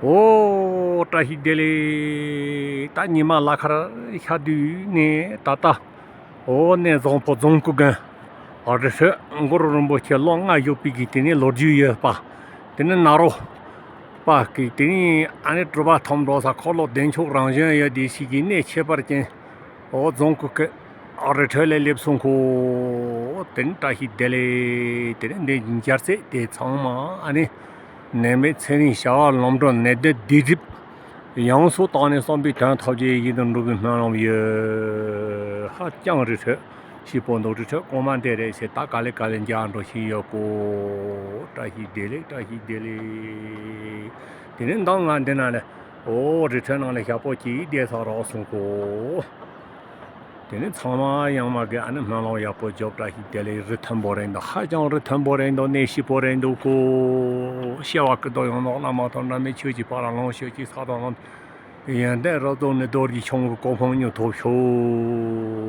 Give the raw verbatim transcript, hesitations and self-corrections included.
ཨོ་བཀྲ་ཤིས་བདེ་ལེགས། ད་ཉི་མ་ལ་ཁར་ཤར་དུས་ནས་ད་ལྟ་ཨོ་གནས་བཟང་པོ་རྫོང་ཁུལ་དགོན་རི་ཁྲོད་གུ་རུ་རིན་པོ་ཆེ་ལོ་ལྔ་བཞུགས་པའི་གི་དེ་ནས་ལོ་རྒྱུས་ཡོད་པ། དེ་ནས་ནཱ་རོ་པ་གི་དེ་ནས་ཨ་ནི་གྲུབ་པ་ཐོབ་འགྲོ་ས་འཁོར་ལོ་བདེ་མཆོག་རང་བཞིན་ཡོད་དེ་ཞིག་གི་གནས་ཁྱད་པར་ཅན། ཨོ་རྫོང་ཁུལ་གི་རི་ཁྲོད་ལ་སླེབས་སོང་ཁོ། དེ་ནི་བཀྲ་ཤིས་བདེ་ལེགས། དེ་ནི་འདི་མཇལ་ཚད་དེ་ཚང་མ་ཨ་ནི་ནད་མེད་ཚེ་རིང་བྱ་བ་ལམ་འགྲོ་ནད་གདོན་སྡིག་སྒྲིབ་ཡོངས་སུ་དག་ནས་བསམ་པའི་དོན་ཐམས་ཅད་ཡིད་བཞིན་དུ་འགྲུབ་པའི་སྨོན་ལམ་ཡོད། ཧ་ཅང་རི་ཁྲོད་ཞིག་པོ་འདུག་རི་ཁྲོད་གོང་མ་འདི་རེད་ཟེར། ད་ག་ལེ་ག་ལེ་མཇལ་འགྲོ་བཞིན་ཡོད་ཀོ། བཀྲ་ཤིས་བདེ་ལེགས། བཀྲ་ཤིས་བདེ་ལེགས། དེ་ནི་མདང་ང་འདི་ན་ལས། ཨོ་རི་ཁྲོད་ནང་ལ་ཞག་པོ་གཅིག་བསྡད་ཚར་རག་སོང་གོ། དེ་ནས་ཚང་མ་ཡང་མ་གི་ཨ་ནི་སྨོན་ལམ་ཡག་པོ་རྒྱོབ། བཀྲ་ཤིས་བདེ་ལེགས། རི་མཐོན་པོ་རེད་འདུག་ཧ་ཅང་རི་མཐོན་པོ་རེད་འདུག་གནས་སྐྱིད་པོ་རེད་འདུག་གོ། བྱ་བ་ཀུན་ཏུ་ཡོང་ནོག་བླ་མ་དང་འབྲལ་མེད་ཆོས་ཀྱི་ཕ་ར་ལོངས་སྤྱོད་ཀྱི་ས་དང་ལམ། ཡོན་ཏན་རབ་རྫོགས་ནས་རྡོ་རྗེ་འཆང་གི་གོ་འཕང་མྱུར་ཐོབ་ཤོག